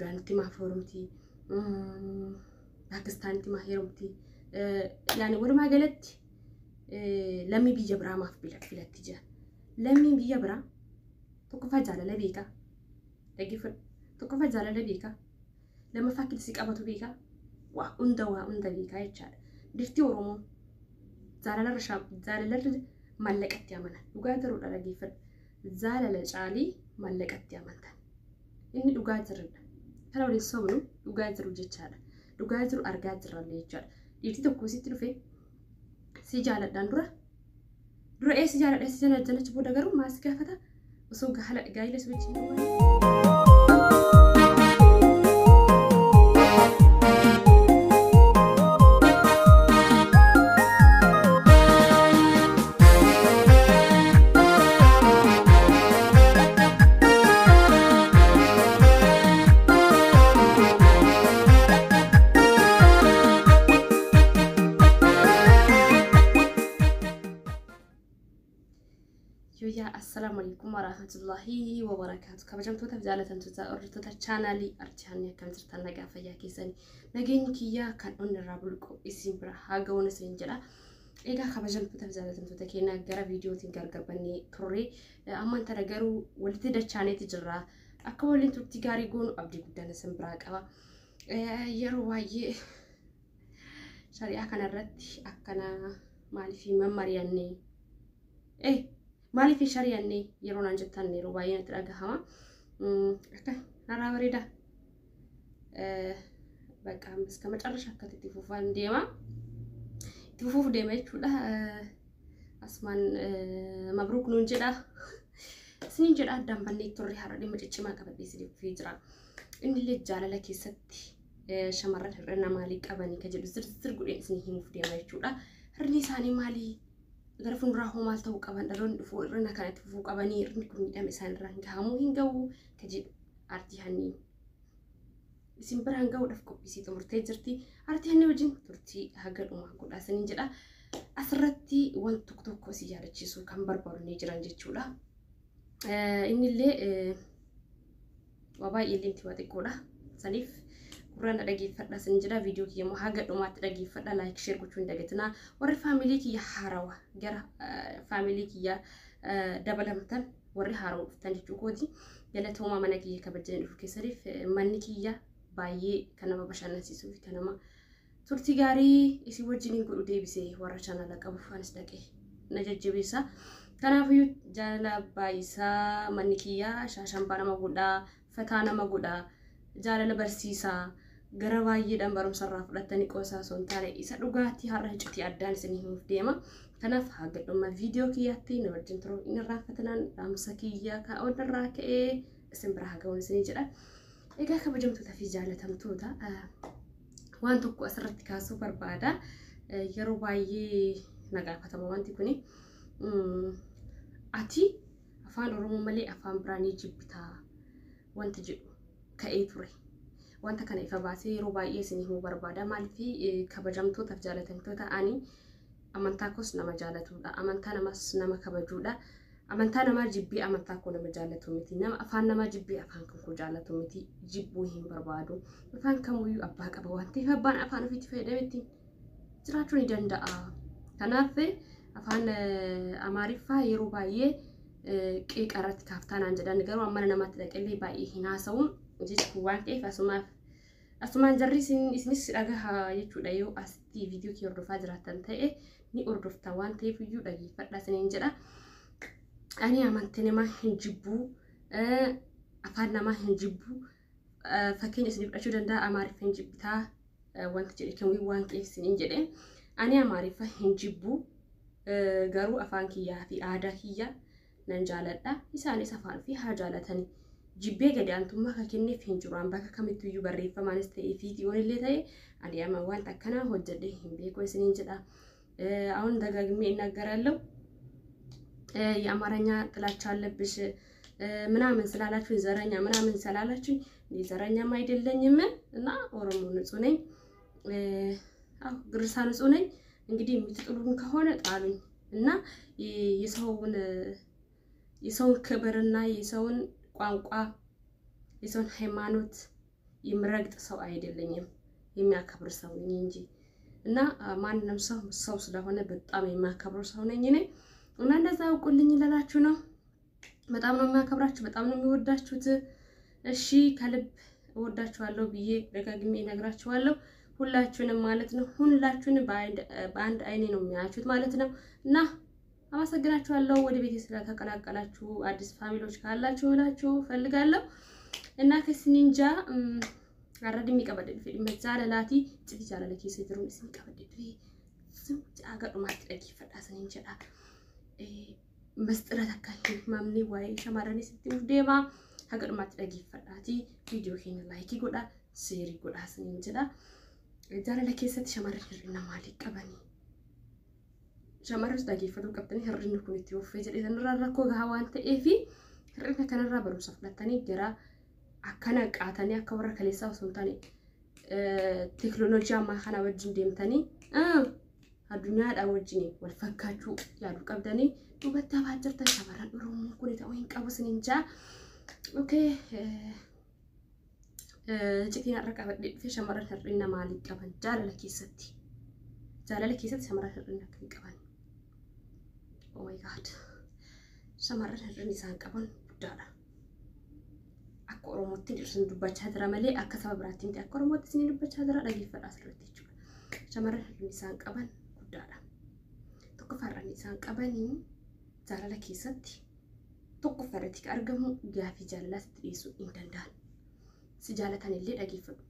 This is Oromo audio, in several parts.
Sudaanitti maaf heerumti? Paakistaanitti maaf heerumti? Yaani walumaa galatti lammii biyya biraa maaf filatti jira. Lammiin biyya biraa tokkoffaa jaalala beekaa. Dhaggeeffadhu. Tokkoffaa jaalala beekaa. Lammaffaa kilisii qabatu beekaa. Waa hunda waa hunda beekaa jechaadha. Dirtii Oromoo jaalalarra maallaqatti amana. Dhugaa jiruudha dhaggeeffadhu. Jaalala caalii maallaqatti amantan. Inni dhugaa jirudha. Kana waliin sobnu dhugaa jiru jechaadha. Dhugaa jiru argaa jirrallee jechaadha. Dhiirti tokko sitti dhufe si jaaladhaan dura dura ee si jaaladha si jaaladha achi booda garuu maal si gaafata osoo gaa'ela si wajjin hin Yooyyaa assalaamu alaikum warahmatullahi wabarakaatu. Kabajamtoota fi jaalatamtoota hordoftoota chaanaalii Artihaanii akkam jirtan nagaa fayyaa keessanii nageenyi kiyyaa kan onni irraa bulqu isin bira haa ga'uun isin jedha. Egaa kabajamtoota fi jaalatamtoota keenya gara viidiyootiin gargar bannee turre ammaan tana garuu walitti dachaaneeti jirra. Akka waliin turtii gaarii goonu abdii guddaan isin biraa qaba. Yeroo baay'ee shari'aa kanarratti akkana maaliif mammari'annee maaliif hin shari'anne yeroo naan jettan yeroo baay'ee natti dhagahama. Akka narraa bareeda. Bakka እስከ መጨረሻ akkatti itti fufaan deema. Itti fufuuf deema jechuudha. Asumaan mabruuk nuun jedha. Isiniin jedha addaan bannee turre har'a dhimma ciccimaa qabadhee isiniif jira. Innillee jaalala keessatti shamarran hir'ina maalii qabanii ka jedhu zirzir godheen isinii himuuf deema jechuudha. Hir'inni isaanii maalii? Gara fuulduraa hoo maal ta'uu qaban dhaloonni dhufu hir'ina kanatti fufuu qabanii hir'inni kun miidhama isaan irraan gahamuu hin gahu ka jedhu aartii hannii isin biraan gahuudhaaf qophiisii xumurtee jirti. Aartii hannii wajjin turtii haga dhumaa godhaa isiniin jedha. Asirratti waan tokko tokko isin yaadachiisuu kan barbaadu ni jiran jechuudha. Innillee waa baay'ee illee miti waa xiqqoodha. Saniif gurraan na dhageeffadha isin jedha. Viidiyoo kiyya immoo haga dhumaatti dhageeffadha. Like share gochuu hin dagatinaa. Warri faamilii kiyya haarawa gara faamilii kiyya dabalamtan warri haarawa dhuftan jechuu kooti. Galatoomaa mana kiyya kabajanii dhufu keessaniif manni kiyya baay'ee kan nama bashannansiisuu fi kan nama turtii gaarii isin wajjiniin godhu deebisee warra chaanala qabuuf anis dhaqee na jajjabeessa. Kanaafiyyuu jaalala baay'isaa manni kiyya shaashambaa nama godhaa, fataa nama godhaa, jaalala barsiisaa gara baay'eedhaan barumsa irraa fudhattanii qoosaa osoo hin taane isa dhugaatii har'a iccitii addaan isin himuuf deema. Kanaaf haga dhuma viidiyoo kiyyaatti na wajjin turuu hin irraanfatinaan dhaamsa kiyya kan irraa ka'ee isin bira haa ga'uun isinii jedha. Egaa kabajamtoota fi jaalatamtoota waan tokko asirratti kaasuu barbaada. Yeroo baay'ee na gaafatama wanti kuni. Ati afaan Oromoo malee afaan biraa ni jibbitaa wanti jedhu ka'ee ture. Wanta kana ifa baasee yeroo baay'ee isin himuu barbaada. Maaliif kabajamtootaaf jaalatamtoota ani amantaa koos nama jaalatudha. Amantaa namaas nama kabajuudha. Amantaa namaa jibbee amantaa koo nama jaalatu miti. Nama afaan namaa jibbee afaan kan koo jaalatu miti. Jibbuu hin barbaadu. Afaan kamuyyuu abbaa qaba waan ta'eef abbaan afaan ofiitti fayyadametti jiraachuu ni danda'a. Kanaaf afaan Amaariffaa yeroo baay'ee qeeqa irratti kaaftaa naan jedhan garuu mana namaatti dhaqellee baay'ee hin haasa'u. Jechi kun waan ta'eef asumaaf asumaan jarri isinis dhagaha jechuudha yoo asitti viidiyoo kee hordofaa jiraattan ta'e ni hordofta waan ta'eef iyyuu dhageeffadha isiniin jedha. Ani amantii namaa hin jibbuu, afaan namaa hin jibbuu, fakkeenya isinii fudhachuu danda'a Amaariffa hin jibbitaa wanti jedhe kamiyyuu waan ta'eef isiniin jedhe. Ani Amaariffa hin jibbuu garuu afaan kiyyaa fi aadaa kiyya nan jaaladha. Isaanis afaan ofii haa jaalatani. Jibbee gadi aantummaa kan kenneef hin jiru. An bakka kamittiyyuu barreeffamaanis ta'e viidiyoon illee ta'e ani amma wanta akkanaa hojjedhee hin beeku isiniin jedha. አሁን ደጋግሜ እናገራለሁ። የአማርኛ ጥላቻ አለብሽ ምናምን ስላላችሁኝ ዘረኛ ምናምን ስላላችሁኝ እኔ ዘረኛም አይደለኝም እና ኦሮሞ ንጹህ ነኝ። አዎ ግርሳ ንጹህ ነኝ። እንግዲህ የምትጥሉኝ ከሆነ ጣሉኝ እና የሰውን የሰውን ክብርና የሰውን ቋንቋ የሰውን ሃይማኖት የምረግጥ ሰው አይደለኝም፣ የሚያከብር ሰው ነኝ እንጂ። እና ማንም ሰው ሰው ስለሆነ በጣም የሚያከብር ሰው ነኝ እኔ። እና እንደዛ አውቁልኝ ልላችሁ ነው። በጣም ነው የሚያከብራችሁ፣ በጣም ነው የሚወዳችሁት። እሺ ከልብ እወዳችኋለሁ ብዬ ደጋግሜ እነግራችኋለሁ። ሁላችሁንም ማለት ነው። ሁላችሁንም በአንድ አይኔ ነው የሚያያችሁት ማለት ነው። እና አመሰግናችኋለሁ ወደ ቤቴ ስለተቀላቀላችሁ፣ አዲስ family ዎች ካላችሁ እላችሁ ፈልጋለሁ። እና ከስኒንጃ arra qabadhe dhufe dhimma jaalalaati. Iccitii jaalala keessa jiruun isin qabadhe dhufe aga dhumaatti dhaggeeffadhaa isiniin jedha. Mastira takka hin himamne waa'ee shamarranii sitti himuuf deema. Haga dhumaatti dhaggeeffadhaati. Viidiyoo keenya like godhaa, share godhaa isiniin jedha. Jaalala keessatti shamarran hir'ina maalii qabanii? Shamarris dhaggeeffatuu qabdanii, hir'inni kun itti uffee jedhee sanarraa rakkoo gahaa waan ta'eef, hir'ina kanarraa barumsa fudhatanii gara akkana qaatanii akka warra kaleessaa osoo hin taane teekinooloojii ammaa kana wajjin deemtanii addunyaadhaa wajjin wal fakkaachuu yaaduu qabdanii, duubatti hafaa jirtan shamarran Oromoo, kun ta'uu hin qabu isiniin jaa. Okay. Iccitiin har'a qabadhee dhufe shamarran hir'ina maalii qaban jaalala keessatti? Jaalala keessatti shamarran hir'ina akkamii qaban? Oh my God. Shamarran hir'inni isaan qaban guddaadha. Akka Oromootti isin dubbachaa jira malee akka saba biraatti miti. Akka Oromootti isin dubbachaa jira, dhaggeeffadhaa asirratti jechuudha. Shamarran hir'inni isaan qaban guddaadha. Tokkoffaa, hir'inni isaan qabanii jaalala keessatti tokkoffaa irratti kan argamu gaafii jaalalaa sitti dhiyeessuu hin danda'an. Si jaalatan illee dhaggeeffadhu.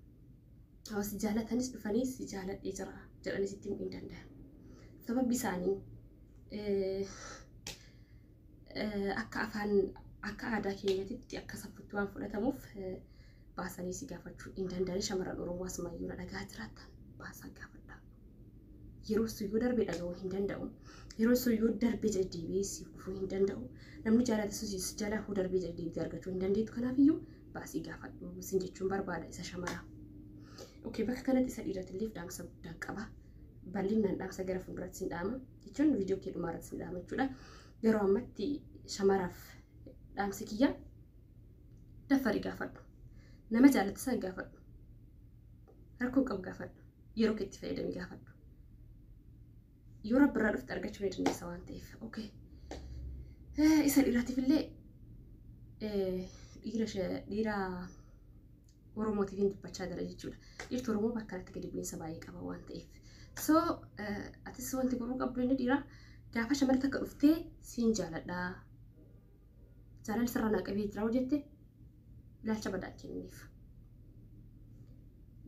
Yoo si jaalatanis dhufanii si jaaladhee jira jedhanii sitti himuu hin danda'an. Sababbi isaanii akka afaan, akka aadaa keenyatti, akka safuutti waan fudhatamuuf baasanii si gaafachuu hin danda'an. Shamarran Oromoo asumaayyuu na dhagaa jiraatan, baasaa gaafadha. Yeroo sun yoo darbe dhaga'uu hin danda'u. Yeroo sun yoo darbe deddeebi'ee si dhufuu hin danda'u. Namni jaalate sun si jala hoo darbee deddeebi'ee argachuu hin dandeettu. Kanaafiyyuu baasii gaafadhu sin jechuun barbaada isa shamaraa. Okay, bakka kanatti isa dhiiratillee dhaamsa guddaa qaba. Bal'inaan dhaamsa gara fuulduraatti sin dhaama jechuun viidiyoo kee dhumaarratti sin dhaama jechuudha. Yeroo ammatti shamaraaf dhaamsi kiyya, daffarii gaafadhu. Nama jaalatte san gaafadhu. Rakkoo qabu gaafadhu. Yeroo keetti fayyadami gaafadhu. Yoo rabbirraa dhufte argachuu ni dandeessa waan ta'eef. Okay. Isa dhiiraatiif illee, dhiira Oromootiif hin dubbachaa jira jechuudha. Dhiirti Oromoo bakka kanatti gadi bu'iinsa baay'ee qaba waan ta'eef. So atis wanti godhuu qabdu, inni dhiira gaafa shamarri takka dhuftee siin jaaladhaa, jaalalli sirraa naa qabee jira jette, ilaalcha badaa kenniif.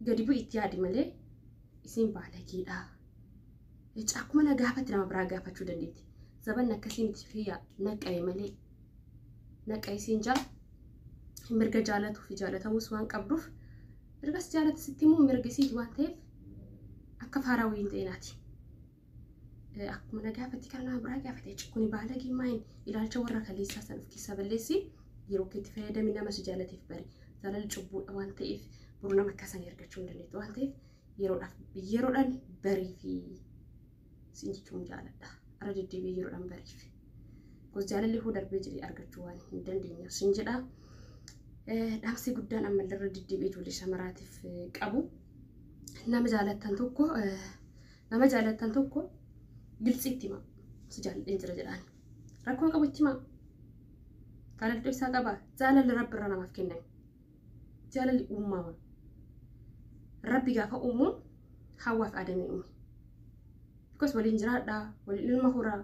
Gadi bu'i, itti yaadi malee isiin baalageedha. Akkuma na gaafatti nama biraa gaafachuu dandeetti. Zabanni akkasii miti fiyyaa naqa'e malee naqa'e siin jaa. Mirga jaalatuu fi jaalatamus waan qabduuf, mirgas jaalata sitti immoo mirga isiiti waan ta'eef, akka faaraa wayii hin ta'inaati. Akkuma na gaafatti kan nama biraa gaafate kuni baalagee maayin, ilaalcha warra kaleessaa san of keessaa balleessi, yeroo keetti fayyadami, nama si jaalateef bari. Jaalalli cubbuudha waan ta'eef, boru nama akkasanii argachuu hin dandeettu waan ta'eef, yeroodhaaf yeroodhaan barii fi siin jechuun jaaladha. Ara deddeebi'ee yeroodhaan bariif. Gos jaalalli hoo darbee jedhee argachuu waan hin dandeenyeef siin jedha. Dhaamsi guddaan ammallee irra deddeebi'ee ijoollee shamaraatiif qabu, nama jaalattan tokko gilxiitti hima. Si jaalladheen jira jedhaan. Rakkoon qabu, itti hima. Jaalalli isaa qaba. Jaalalli Rabbi irraa namaaf kenname. Jaalalli uumama. Rabbi gaafa uumu Hawwaaf Aadamiin uume. Because waliin jiraadhaa, waliin ilma horaa,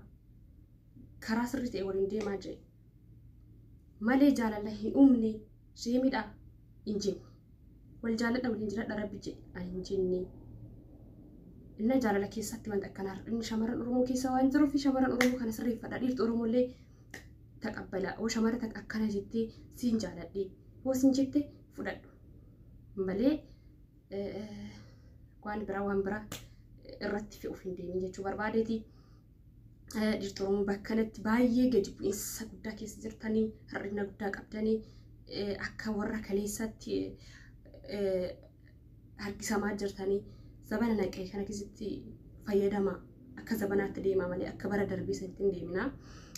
karaa sirrii ta'e waliin deemaa jee. Malee jaalala hin uumne, seemidha hin jenne. Wal jaaladha, waliin jiraadha Rabbi jedhe ani hin jenne. Inna jaalala keessatti wanta akkanaa inni shamarran Oromoo keessa waan jiruuf, shamarran Oromoo kana sirreeffadha. Dhiirti Oromoo illee taqabbala. Hoo shamarra takka akkana jettee siin jaaladhe hoo siin jette, fudhadhu. Malee waan biraa irratti fe'uuf hin deemin jechuu barbaadeeti. Dhiirti Oromoo bakka kanatti baay'ee gadi bu'iinsa guddaa keessa jirtanii, hir'ina guddaa qabdanii, akka warra kaleessatti harkisamaa jirtanii, zabana naqee kana keessatti fayyadama, akka zabanaatti deemaa malee akka bara darbii sanitti hin deeminaa.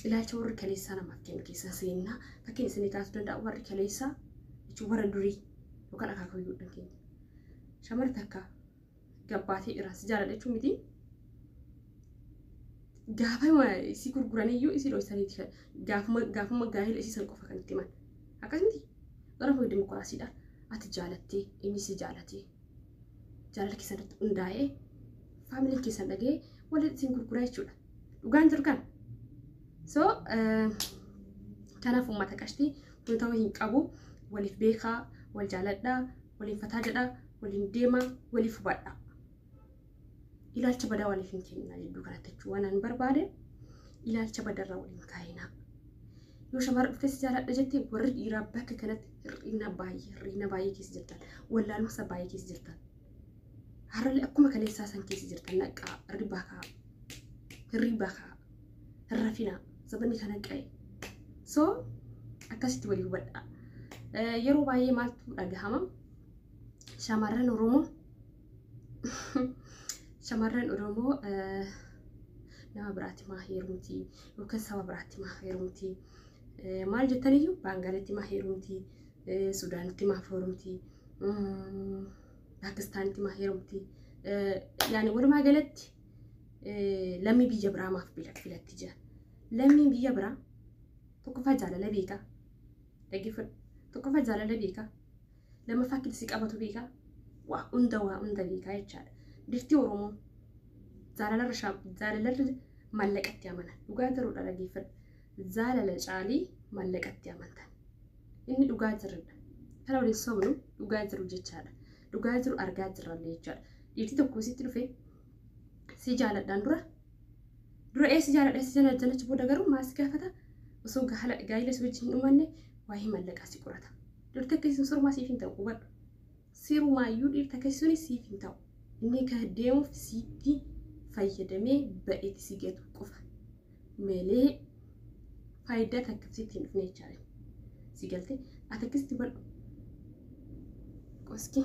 Ilaalcha warri kaleessaa namaaf kennu keessa seenaa fakkeenya isinii kaasuu danda'a. Warri kaleessaa jechuun warra durii Yookaan akaakayyuudhaan keenya. Shamarri takka gabbaatee dhiiraan si jaaladha jechuun miti. Gaafa isii gurguraniyyuu isii dhoksaniiti gaafuma gaa'ela isii san qofa kan itti himan. Akkasumti gara dimokiraasiidha. Ati jaalattee inni si jaalatee jaalala keessan irratti hundaa'ee faamiliin keessan dhaga'ee walitti isin gurguraa jechuudha. Dhugaan jiru kana. So kanaaf uummata qashtii kun ta'uu hin qabu. Waliif beekaa, wal jaaladhaa, waliin fataa jedhaa, waliin deemaa, waliif hubadhaa. Ilaalcha badaa waliif hin kenninaa jidduu kanatti jechuudha. Waan ani barbaade ilaalcha badarraa waliin kaa'inaa. Yoo shamarra dhuftee si jaaladha jettee warri dhiiraa bakka kanatti hir'ina baay'ee keessa jirtan. Wallaalumsa baay'ee keessa jirtan. Har'allee akkuma kaleessaa san keessa jirtan naqaa, hirribaa ka'a. Hirribaa ka'a. Hin rafinaa. Sababni kana qa'e. So akkasitti walii hubadhaa. Yeroo baay'ee maaltu dhagahama? Shamarran Oromoo nama biraatti maa heerumti yookaan saba biraatti maa heerumti, maal jettaniyyuu, Baangaalitti maa heerumti, Sudaanitti maa heerumti, Paakistaanitti maa heerumti, yaani walumaa galatti lammii biyya biraa maaf filatti jira. Lammiin biyya biraa tokkoffaa jaalala beekaa, dhaggeeffadhu, tokkoffaa jaalala beekaa, lammaffaa akka qabatu beekaa, waa hunda beekaa jechaadha. Dirtii Oromoo jaalalarra maallaqatti amana. Dhugaa jiruudha, dhaggeeffadhu. Jaalala caalii maallaqatti amantan. Inni dhugaa jirudha. Kana waliin sobnu, dhugaa jiru jechaadha. Dhugaa jiru argaa jirrallee jechaadha. Dhiirti tokko sitti dhufe si jaaladhaan dura ee si jaaladha si jaaladha booda garuu maal si gaafata? Osoo gaa'ela si wajjin hin uumanne waa'ee mallaqaa si qorata. Dhiirti akkasii sun sirumaa siif hin ta'u, hubadhu. Sirumaayyuu dhiirti akkasii suni siif hin ta'u. Inni kan deemuuf sitti fayyadamee ba'eeti si gatu qofa. Malee faayidaa takka sitti hin dhufne jechaadha. Si galtee ati akkasitti hubadhu. Qoski.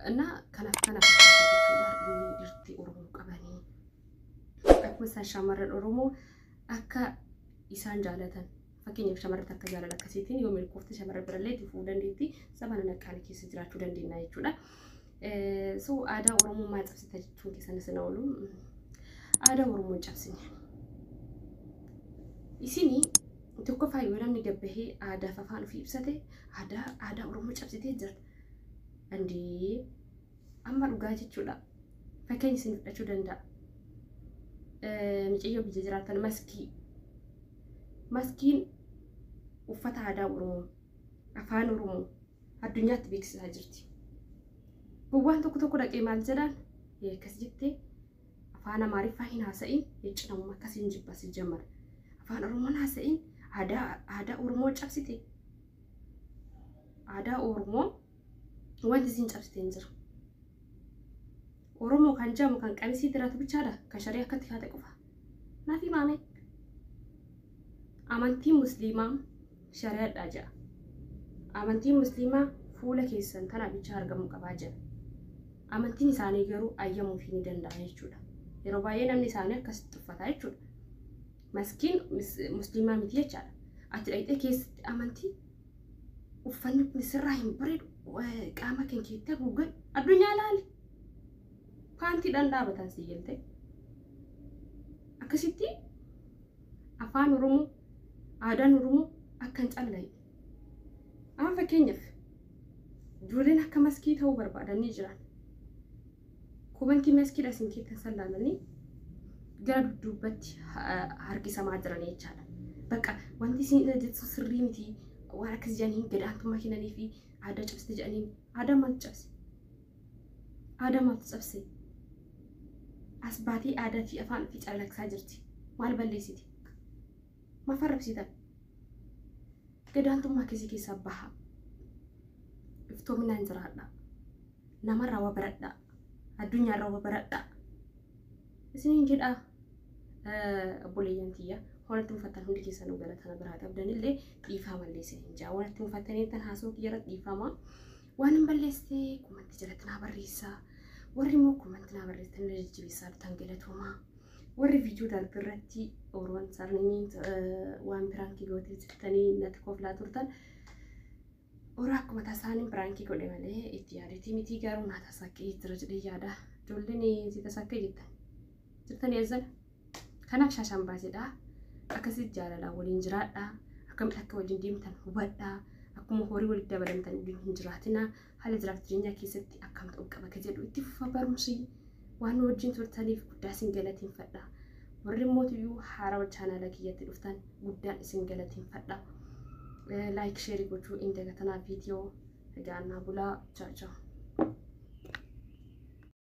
እና kanaaf jechuudha inni dhiirti Oromoo qabanii akkuma isaan shamarran Oromoo akka isaan jaalatan, fakkeenyaaf shamarra takka jaalala akkasiitiin yoo milkoofte shamarra birallee itti fufuu dandeetti, saba nanaqqaanii keessa jiraachuu dandeenya jechuudha. So aadaa Oromoo maal cabsita jechuun keessan isin oolu, aadaa Oromoo hin cabsine. Isinii tokkoffaa yoo namni gabbahee aadaa fi afaan ofii ibsate aadaa Oromoo cabsitee jirta. Andee amma dhugaa jechuudha. Fakkeenya isin fudhachuu danda'a. Mucayyoo biyya jiraatan maskii. Maskiin uffata aadaa Oromoo, afaan Oromoo addunyaatti beeksisaa jirti. Gowwaan tokko tokko dhaqee maal jedhaan, akkas jettee afaan Amaariffaa hin haasa'in jechi namummaa akkasiin jibbasi jammara. Afaan Oromoon haasa'in, aadaa Oromoo cabsite. Aadaa Oromoo wanti isin cabsite hin jiru. Oromoo kan jedhamu kan qamisii diraatu bichaadha, kan sharii akkatti kaate qofa. Naaf himaame. Amantiin Musliimaa shari'aadha jedha. Amantiin Musliimaa fuula keessan tana bicha argamuu qabaa jedha. Amantiin isaanii garuu ayyamuufii ni danda'a jechuudha. Yeroo baay'ee namni isaanii akkasitti uffata jechuudha. Maskiin musliimaa miti jechaadha. Ati dhaqxee keessatti amantii uffanni kun sirraa hin bareedu, qaama kan keetti haguugan, addunyaa laali. Paantiidhaan dhaabatan si galte. Akkasitti afaan Oromoo, aadaan Oromoo akka hin callaa'e. Amma fakkeenyaaf ijoolleen akka maskii ta'uu barbaadan ni jiran. Comment maskiidha isin keessan sallaalanii gara dudduubatti harkisamaa jiran jechaadha. Bakka wanti isin jettu sirrii miti, waan akkas jedhanii gadaantummaa kennanii fi aadaa cabsite jedhanii, aadaa maaltu cabse? Aadaa maaltu cabse? As baatee aadaa fi afaan ofii calaqsaa jirti. Maal balleessiti? Maaf arrabsitan? Gadaantummaa akkasii keessaa baha. Iftoominaan jiraadha. Namarraa waa baradhaa. Addunyaarraa waa baradhaa. Isiniin jedhaa, obboleeyyan tiyya. Wanatti mufattan hundi keessanuu galatana biraa qabdanillee dhiifama illee isiniin jaa. Wanatti mufattanii tan haasoo kiyyarra dhiifama. Waan hin balleessee comment jalatti naa barreessaa. Warri immoo comment naa barreessan na jajjabeessaa tan galatoomaa. Warri viidiyoo darbe irratti Oromoon sarnimiin waan prank gootee jettanii natti koflaa turtan. Horaa akkuma tasaaniin piraankii godhe malee itti yaadeetii miti, garuu naa tasakkee jira jedhee yaada. Ijoolleen si tasakkee jettan. Jirtanii eezzala. Kanaaf shaashaan baasedha. Akkasitti jaalalaa waliin jiraadha. Akkamitti akka waliin deemtan hubadhaa. Akkuma horii walitti dabalamtan waliin hin jiraatina. Haala jiraaf jireenyaa keessatti akkam ta'uu qaba ka jedhu itti fufa barumsi. Waan nu wajjin turtaniif guddaa isin galateeffadha. Warri mootiyyuu haarawaa chaanaala kiyyatti dhuftan guddaan isin galateeffadha. Laayik, sheerii gochuu hin dagatanaa viidiyoo. Egaa annaa bulaa. Ciao ciao.